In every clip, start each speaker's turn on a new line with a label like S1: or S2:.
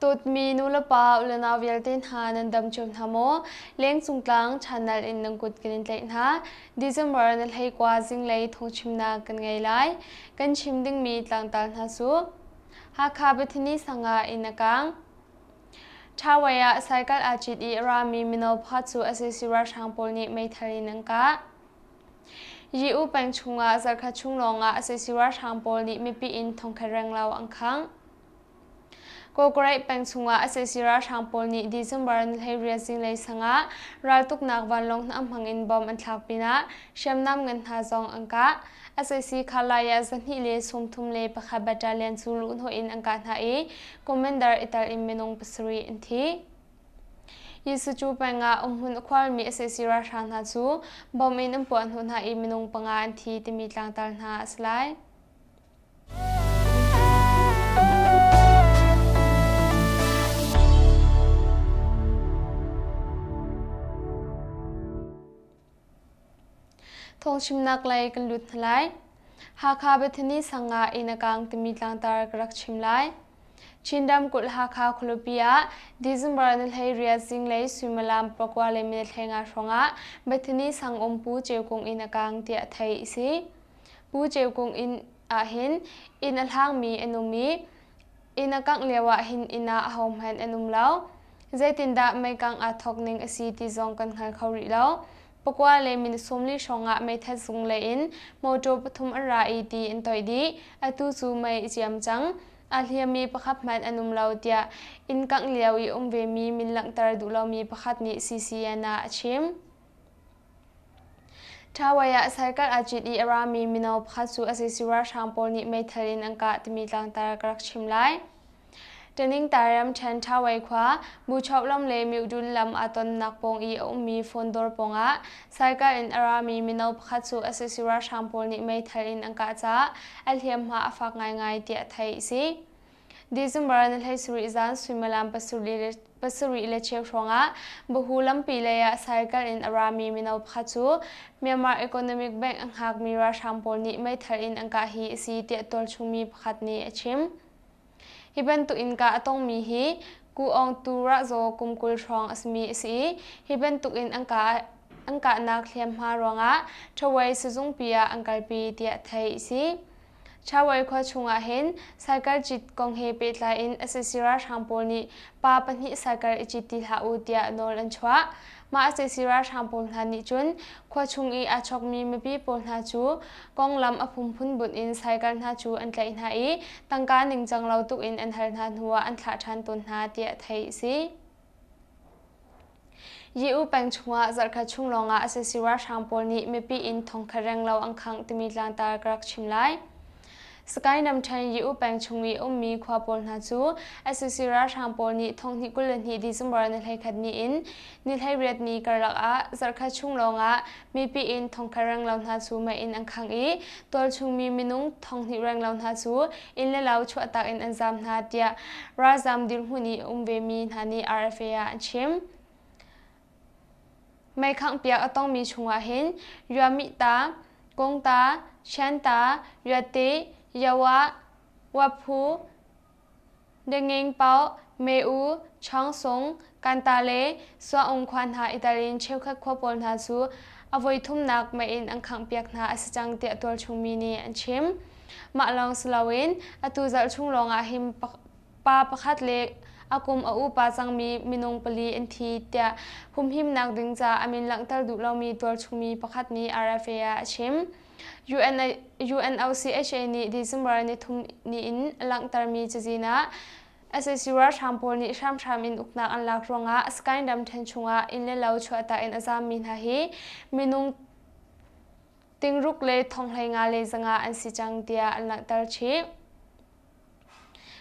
S1: Dawtmi nulepa ulenau vialte hna nan dam cio hna maw? Lengcung tlang channel in nan kut kan in tlaih hna. December na hleikua zinglei thawngchimnak kan ngei lai. Kan chim dingmi tlangtal hna cu Hakha Bethany sangah inn a kang. Ṭhawei ah cycle aa cit i a rami mino pakhat cu sac ralhrang pawl nih meithal in an kah. Yi-U peng chungah zarkhat chung lawngah sac ralhrang pawl nih mipi inn thongkhat renglo an khangh. Kawkaraih peng chungah sac ralhrang pawl nih December ni 18 zinglei sangah raltuknak vanlawng hna hmang in bomb an thlak pinah hriamnam ngan hna zong an kah. Sac Khalaya 231 battalion cu luhhnawh in an kah hna i commander i tel in minung pasarih an thi. Yisucu peng ah umhmun a khuarmi sac ralhrang hna cu bomb in an puah hnawh hna i minung panga an thi timi tlangtar hna a si lai. Thawngchimnak lei kan lut hna lai. Hakha Bethany sang ah inn a kang timi tlangtar ka rak chim lai. Chin ramkulh Hakha khualipi ah December ni 18 zinglei suimilam pakua le minute 15 hrawngah Bethany sang um Pu Ceu Kung inn a kang tiah theih a si. Pu Ceu Kung inn ahhin inn a hlangmi an um i inn a kangh lio ahhin inn ah ahohmanh an um lo. Zeitindah meikangh aa thawk ning a si ti zong kan hngal kho rih lo. Pakua le minute 40 hrawngah meithat zung lei in mawṭaw pathum an ra i ti an toih dih. Atu cu mei a ciam cang. Aa hliammi pakhat hmanh an um lo tiah inn kangh lio i um vemi min langhter duh lomi pakhat nih CCN ah a chim. Ṭhawei ah cycle aa cit i a rami mino pakhat cu sac ralhrang pawl nih meithal in an kah timi tlangtar ka rak chim lai. Ṭaningtaram ṭhen Ṭhawei khua Buchok lam le Myohdun lam aa tonnak pawng i a ummi phone dawr pawngah cycle in a rami mino pakhat cu sac ralhrang pawl nih meithal in an kah caah a hliamhma a fak ngaingai tiah theih a si. December ni 17 zan suimilam pasarih le cheu hrawngah Bahu lampi lei ah cycle in a rami mino pakhat cu Myanmar Economic Bank a hngakmi ralhrang pawl nih meithal in an kah hi a si tiah tualchungmi pakhat nih a chim. Hi bantuk in kah a tongmi hi Ku Aung Tu Rah Zaw kum 20 hrawng a simi a si i hi bantuk in an kahnak hliamhma ruangah Ṭhawei sizungpi ah an kalpi tiah theih a si. Chawei khua chungah hin cycle cit kong he pehtlai in sac ralhrang pawl nih pa pahnih cycle i cit ti hlah u tiah nawl an chuah. Mah sac ralhrang pawl hna nih cun khua chung i aa chawkmi mipi pawl hna cu konglam a phunphun bunh in cycle hna cu an tlaih hna i tangka ningcang lo tuk in an hal hna hnuah an thlah ṭhan tawn hna tiah theih a si. Yi-U peng chungah zarhkhat chung lawngah sac ralhrang pawl nih mipi inn thongkhat renglo an khangh timi tlangtar ka rak chim lai. Sakae ramṭhen Yi-U peng chung i ummi khua pawl hna cu sac ralhrang pawl nih thonghnih 22 December ni 11 ni in ni 18 ni karlak ah zarhkhat chung lawngah mipi inn thongkhat renglo hna cu mei in an khangh i tualchungmi minung thonghnih renglo hna cu inn le lo chuahtak in an zaam hna tiah ralzaam dirhmun i um vemi hna nih RFA ah an chim. Meikhanghpiak a tongmi chungah hin Yuamihta, Kungta, Chianta, Yuate, Yawa, Waphu, Dengingpau, Meu, Changsung, Kanta le Suaung khua hna i tel in cheukhat khua pawl hna cu a voi thumnak mei in an khanghpiak hna a si cang tiah tualchungmi nih an chim. Mah lawng si loin atu zarh chung lawngah hin pa pakhat le a kum a upa cangmi minung pali an thi tiah humhimnak ding ca a min langhter duh lomi tualchungmi pakhat nih RFA ah a chim. UNOCHA nih December nithum ni in a langhtermi cazin ah sac ralhrang pawl nih hramhram in uknak an lak ruangah Sky ramṭhen chungah inn le lo chuahtak in a zaammi hna hi minung tingruk le thonghlei le zanga an si cang tiah an langhter chih.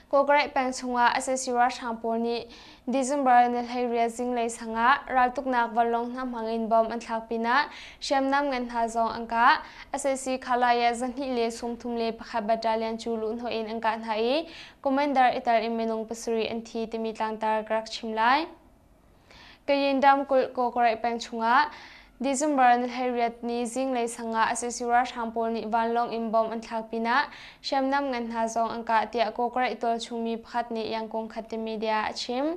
S1: Kawkaraih peng chungah sac ralhrang pawl nih December ni 18 zinglei sangah raltuknak vanlawng hna hmangin bomb an thlak pinah hriamnam ngan hna zong an kah. Sac Khalaya 231 battalion cu luhhnawh in an kah hna i commander i tel in minung pasarih an thi timi tlangtar ka rak chim lai. Kayin ramkulh Kawkaraih peng chungah December ni 18 ni zinglei sang ah sac ralhrang pawl nih vanlawng in bomb an thlak pinah hriamnam ngan hna zong an kah tiah Kawkaraih tualchungmi pakhat nih Yangon Khatte Media a chim.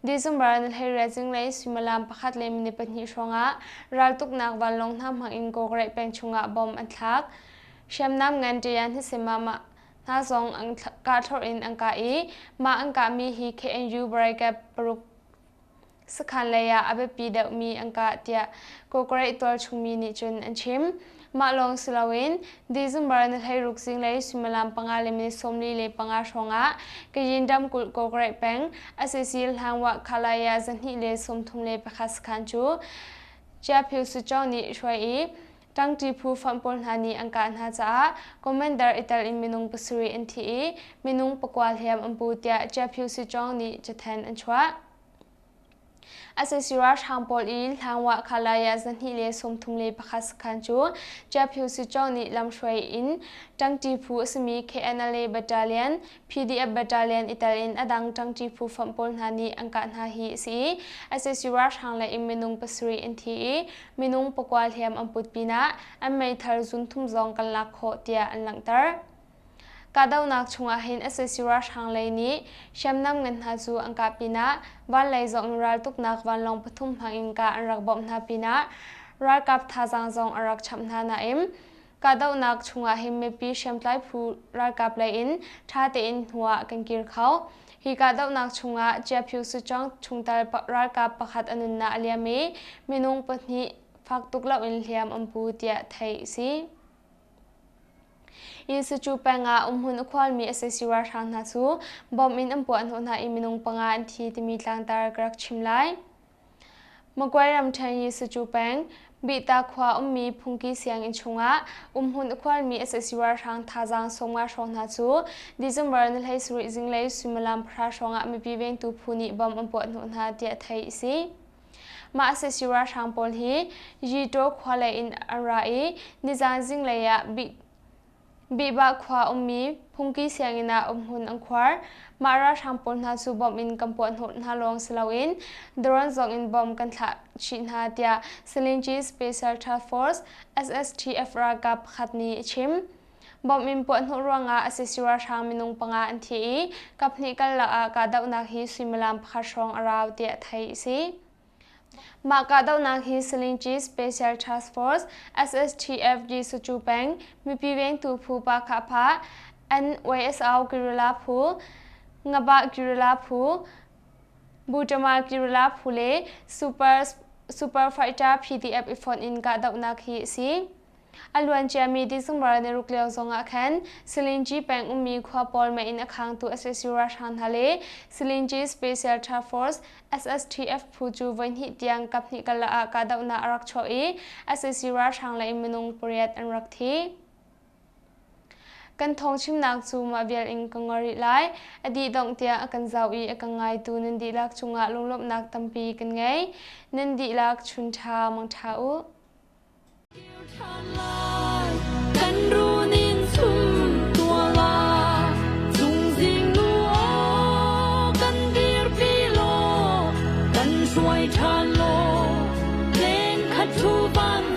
S1: December ni 18 zinglei suimilam pakhat le minute pahnih hrawngah raltuknak vanlawng hna hmang in Kawkaraih peng chungah bomb an thlak. Hriamnam ngan ṭian hnisimah hna zong an kahthlorh in an kah i mah an kahmi hi KNU Brigade paruk sakhan lei ah a biapi deuhmi an kah tiah Kawkaraih tualchungmi nih cun an chim. Mah lawng si loin December ni 16 zinglei suimilam panga le minute 45 hrawngah Kayin ramkulh Kawkaraih peng sac Hlangwah Khalaya 231 sakhan cu Chiaphiu Suchaw nih hruai i Ṭangṭi phu fonh pawl hna nih an kah hna caah commander i tel in minung pasarih an thi i minung pakua hliam an pu tiah Chiaphiu Sichong nih cathanh an chuah. Sac ralhrang pawl i Hlangwah Khalaya 231 sakhan cu Chiaphiu Sichong nih lamhruai in ṭangṭi phu a simi KNLA Battalion, PDF Battalion i tel in a dang ṭangṭi phu fonh pawl hna nih an kah hna hi a si i sac ralhrang lei in minung pasarih an thi i minung pakua hliam an put pinah an meithal zunthum zong kan lak khawh tiah an langhter. Kahdohnak chungah hin sac ralhrang lei nih hriamnam ngan hna cu an kah pinah van lei zong in raltuknak vanlawng pathum hmang in kah an rak bawmh hna pinah ralkap thazaang zong a rak chap hna nain kahdohnak chungah hin mipi hriamtlai phu ralkap lei in ṭha tein hnu ah kan kir kho. Hi kahdohnak chungah Chiaphiu Suchong chungtel ralkap pakhat a nunnak a liam i minung pahnih fak tuk loin hliam an pu tiah theih a si. Yisucu peng ah umhmun a khualmi sac ralhrang hna cu bomb in an puah hnawh hna i minung panga an thi timi tlangtar ka rak chim lai. Magway ramṭhen Yisucu peng Bihta khua ummi phungki sianginn chungah umhmun a khualmi sac ralhrang thazaang 50 hrawng hna cu December ni 17 zinglei suimilam pahra hrawngah mipi vengtu phu nih bomb an puah hnawh hna tiah theih a si. Mah sac ralhrang pawl hi Yitaw khua lei in an ra i nizaan zinglei ah Bihbah khua ummi phungki sianginn ah umhmun an khuar. Mah ralhrang pawl hna cu bomb in kan puahhnawh hna lawng si loin drone zong in bomb kan thlah chih hna tiah Selinci Special Task Force SSTF ralkap pakhat nih a chim. Bomb in puahhnawh ruangah sac ralhrang minung panga an thi i kaphnih karlak ah kahdohnak hi suimilam pakhat hrawng a rau tiah theih a si. Mah kahdohnak hi Selinci Special Task Force SSTF Sucu peng mipi vengtu phu Pakhapha NYSO Guerrilla phu Ngabah Guerrilla phu Butama Guerrilla phu le Super Super Fighter PDF i fonh in kahdohnak hi a si. A luanciami December ni ruk lio zongah khan Silinci peng ummi khua pawl mei in a khangtu sac ralhrang hna le Silinci Special Task Force SSTF phu cu voihnih tiang kaphnih karlak ah kahdohnak a rak chuah i sac ralhrang lei minung pariat an rak thi. Kan thawngchimnak cu mah vial in ka ngol rih lai. A dih dongh tiang a kan zau i a kan ngaitu nan dihlak cungah lunglawmhnak tampi kan ngei. Nan dihlak chun ṭha mang ṭha u.
S2: Kan runin sum tua la Zungzing nu aw kan dirpi law kan hruai ṭhan law Leng khat thu van.